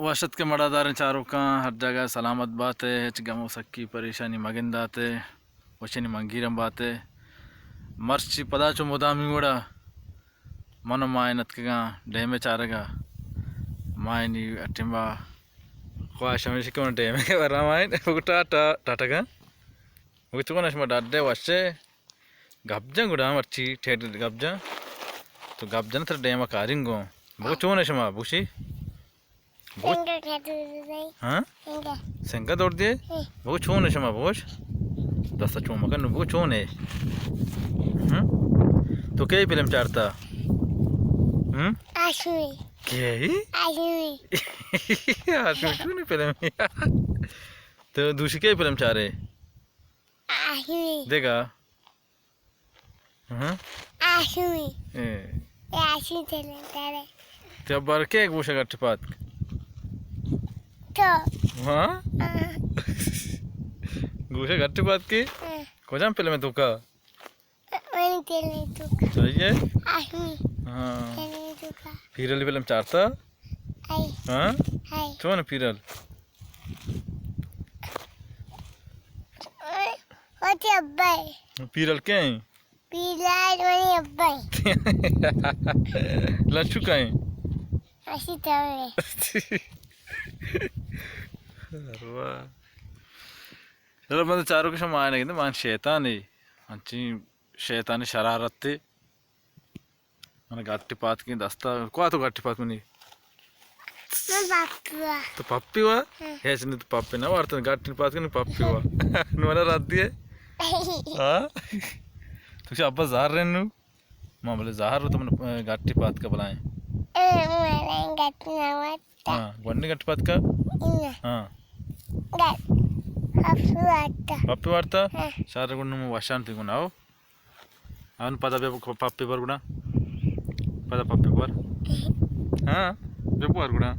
وش اتکے مڑاداریں چاروکاں، ہر جاگہ سلامت بات ئے، ہچ گم و سکی پریشانی مگندات ئے، وشنی منگیرم بات ئے۔ مرچی پدا چو مدامی وڑا من و مائن اتکگاں ڈیم ءِ چارگا۔ مائنی ٹیما خواہش ہمیش کہ من ڈیم ءَ ورا مائن۔ ٹاٹا، ٹاٹگاں۔ بگو چون ئے شما، ڈڈ ئے، وش ئے؟ گپ جن گڑا، مرچی ٹیڈ گپ جن۔ تو گپ جن تر ڈیم ءَ کارین گوں۔ بگو چون ئے شما، بگوشی؟ بگو۔ سنگا کدو دے۔ ہاں؟ سنگا۔ سنگا دور دے؟ ہاں۔ بگو چون ئے شما، بگوش۔ دستا چون مکن، بگو چون ئے؟ ہاں؟ تو کئی فلم چارتا؟ ہاں؟ آشمی۔ کئی؟ آشمی۔ آشمی چونی فلم؟ تو دوشی کئی فلم چارے؟ آشمی۔ دیگا؟ ہاں؟ آشمی۔ اے۔ اے آشمی چلن کرے۔ تو بر کے گوشہ گٹی پاتک؟ تو۔ ہاں؟ ہاں۔ گوشہ گٹی پاتکی؟ ہاں۔ کجام فلم توکا؟ منی فلم توکا۔ صحیح ئے؟ آشمی۔ ہاں۔ فلم توکا۔ پیرلی فلم چارتا؟ آئی۔ ہاں؟ آئی۔ چون پیرل؟ وتی ابا ئے۔ پیرل کئے ایں؟ پیرل منی ابا ئے۔ لچو کئے ایں؟ اسی تو۔ واہ۔ چلو بندے چاروک، شما آئے نہ گندے، من شیطان ئے، انچیں شیطانی شرارت ئے۔ من گٹی پاتکیں دستا، کوا تو گٹی پات منی؟ من پپی وا۔ تو پپی وا؟ ہاں۔ ہیچ نی، تو پپی نہ وارتن، گٹی پاتکیں پپی وا۔ نو من رد دیے۔ ہاں؟ تو چا ابا زہر رہن نو؟ ما بلے زہر رو تو من، اے، گٹی پاتکا بلائیں۔ اے، من گٹی نہ وارتا۔ ہاں، گونڈی گٹی پاتکا؟ انا۔ ہاں۔ گٹ-، پپی وارتا۔ پپی وارتا؟ ہاں۔ شار گونڈ نو وشان تی گون آؤ۔ آن پدا بیا پپی بر گڑا۔ پدا پپی بر۔ ہاں، بیا بر گڑا۔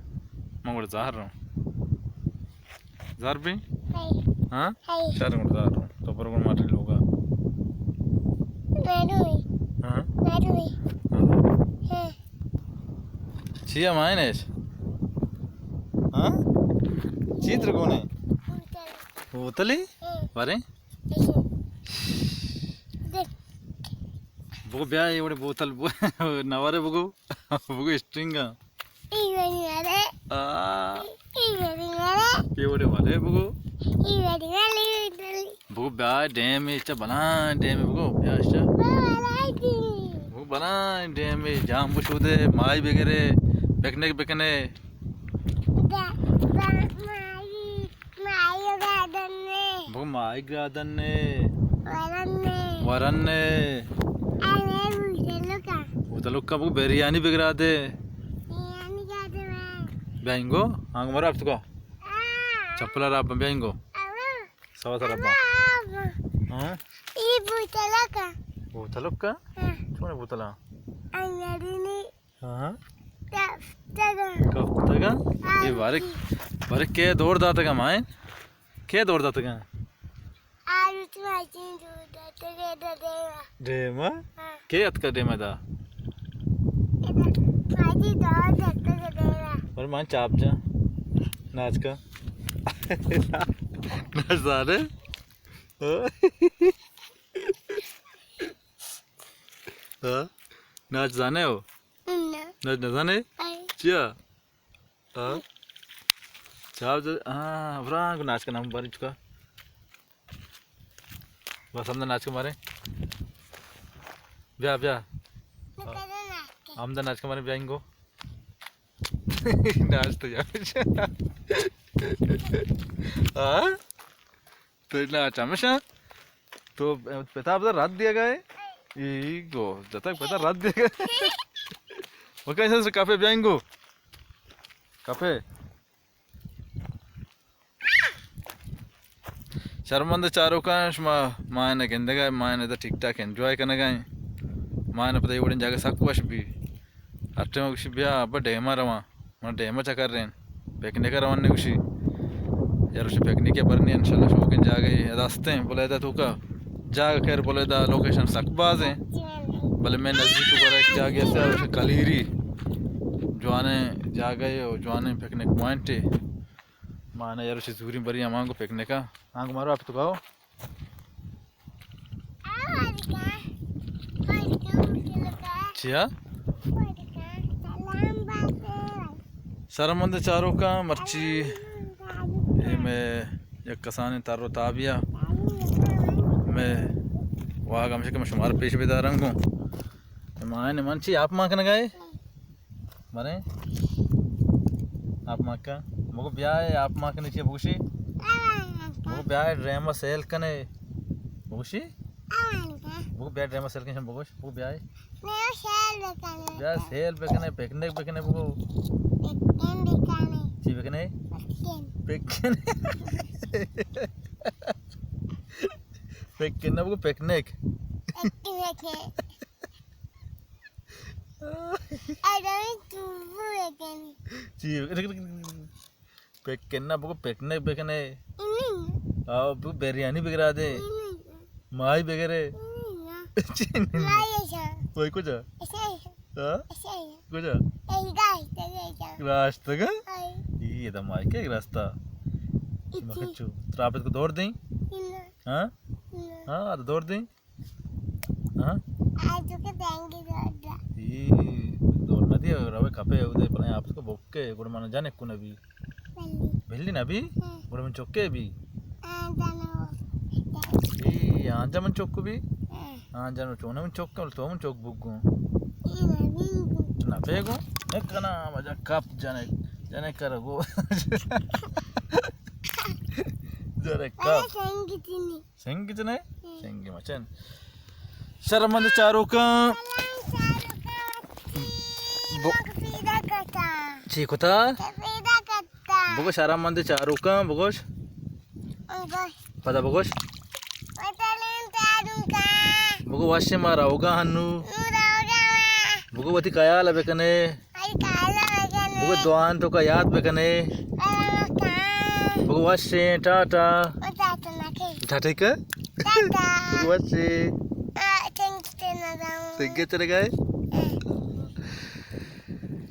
ما گڑا زہر رو۔ زہر بی؟ ہاں؟ شر گڑا زہر رو۔ تو بر گڑا ماٹی لوگا۔ ہاں؟ ہاں۔ چیا مائنش؟ ہاں؟ چی تر گونے؟ بوتلی؟ بارے؟ بگو بیا، اے وڑے بوتل بو-، نوارے بگو۔ بگو اسٹرنگا۔ اے وڑے والے۔ آ۔ اے وڑے والے۔ اے وڑے والے بگو۔ اے وڑے والے۔ بگو بیا ڈیم اے، چا بلائیں ڈیم اے، بگو بیا چا۔ بلائیں ڈیم۔ بگو بلائیں ڈیم اے، جام بشودے، ماہی بگرے، پکنک بکنے۔ دا، دا، ماہی۔ ماہی گرادن نے۔ بگو ماہی گرادن نے۔ ورن نے۔ ورن نے۔ اے بوتلوکا۔ بوتلوکا بگو بریانی بگرادے۔ بریانی گرادے میں۔ بیا انگو، آنگو مرا اب تو کا۔ آ۔ چپلا را بیا انگو۔ آ۔ سوا سر ابا۔ ابا۔ ہاں؟ اے بوتلوکا۔ بوتلوکا؟ ہاں۔ چون بوتلا؟ انگریزی۔ ہاں۔ کفتگاں۔ کفتگاں؟ اے بارے، بارے کے دور داتگاں مائن؟ کے دور داتگاں؟ آلو تو ماشین دور داتگاں ڈیما۔ ڈیما؟ ہاں۔ کے اتکا ڈیما دا؟ ماشین دور داتگاں ڈیما۔ اور مان چاپ جا۔ ناچ کا۔ ناچ زانے؟ ہاں؟ ناچ زانے ہو؟ نہ۔ ناچ نہ زانے؟ آئی۔ چیا؟ ہاں؟ چاپ ز-، ہاں، برانگ ناچ کا نام باری چکا۔ بس ہمدا ناچ کا مارے۔ بیا، بیا۔ ہمدا ناچ کا مارے بیا انگو۔ ناچ تو جا۔ ہاں؟ تو ناچ ہمیشہ تو پتا پتا رد دیا گئے۔ ای گو، جتک پتا رد دیا گئے۔ وہ کیسے سے کافے بیائیں گو؟ کافے۔ شرمند چاروکاں، شما مائن گندگا، مائن دا ٹھیک ٹھاک انجوائے کنگا۔ مائن پتا یہ وڑیں جگہ سک وش بی۔ ہر ٹائم گوشی بیا ابا ڈیم ءَ رواں، من ڈیم ءَ چکر رین، پکنک ءَ روان نے گوشی۔ یار گوشی پکنک ءَ برنی انشاءاللہ شوکیں جاگہے ادا استیں، بلیدہ توکا جاگہ خیر بلیدہ لوکیشن سک باز ہیں، بلے میں نزدیک گورا ایک جاگہ است ہے، گوشی کلیری جوانیں جاگہے و جوانیں پکنک پوائنٹے۔ ما نہ یارو چہ زوریں بری ہمانگو پکنکا۔ ہانگو مارو آپ تو گاؤ۔ چیا؟ شرمند چاروکاں، مرچی اے مئے یک کسانیں تر و تابیا مئے واہگ ہمیشہ کہ من شمار پیش بدارنگوں۔ اے ماہن من چی آپ مان کنگائے؟ بلے آپ مکن۔ بگو بیائے آپ مکن چی بگوشی؟ بگو بیائے ڈریم سیل کنے۔ بگوشی؟ بگو بیائے ڈریم سیل کنے بگوش۔ بگو بیائے۔ بیائے سیل بکنے، پکنک بکنے بگو۔ چی بکنے؟ پکن۔ پکن نہ بگو، پکنک۔ پکنک۔ آدمی تو بکنی۔ چی؟ رک، رک، رک، رک۔ پکنک نہ بگو، پکنک بکنے۔ آ، بگو بریانی بگرا دے۔ ماہی بگرے۔ چی؟ ماہی ایسا۔ وہی کجا؟ ایسا۔ ہاں؟ ایسا۔ کجا؟ راستگا؟ ای دا ماہی کے راستہ۔ مکچو۔ تراپت کو دور دیں؟ ہاں؟ ہاں، تو دور دیں؟ ہاں؟ آ تو کہ دینگی دور دا۔ ای دور نہ دیا، روے کپے اودے، پلائیں آپ کو بوکے، گڑ من جانے کو نبی۔ بلی۔ بلی نبی؟ ہاں۔ گڑ من چوکے بی۔ آ جانے۔ ای آنجا من چوک بی؟ ہاں۔ آنجا من چونے من چوک، تو من چوک بگو۔ ای نبی۔ نہ پیگو؟ نکنا مجا کپ جانے، جانے کرگو۔ جانے کپ۔ سنگی چنے؟ ہم۔ سنگی مچن۔ شرمند چاروکاں۔ بو-، چی کتا؟ بگو شرمند چاروکاں، بگوش۔ پدا بگوش۔ بگو وش ما روگا ہنو۔ بگو وتی خیال بکنے۔ بگو دعان تو کا یاد بکنے۔ بگو وشیں، ٹاٹا۔ ٹاٹا کا؟ بگو وشیں۔ تنگے چلے گئے۔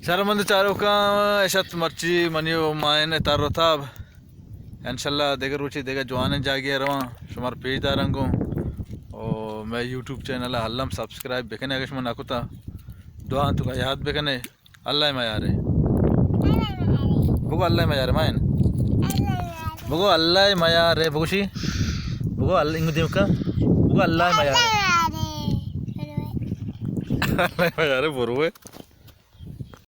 شرمند چاروکاں، اشت مرچی منی و ماہن تر و تاب۔ انشاءاللہ دگہ روچے دگہ جوانیں جاگے رواں، شمار پیش دارنگوں۔ او مئے یوٹیوب چینل ہلم سبسکرائب بکنے اگہ شما نکتا۔ دعان تو کا یاد بکنے۔ اللہ میارے۔ بگو اللہ میارے مائن۔ بگو اللہ میارے، بگوشی۔ بگو اللہ، انگو دیو کا۔ بگو اللہ میارے۔ اللہ میارے بروے۔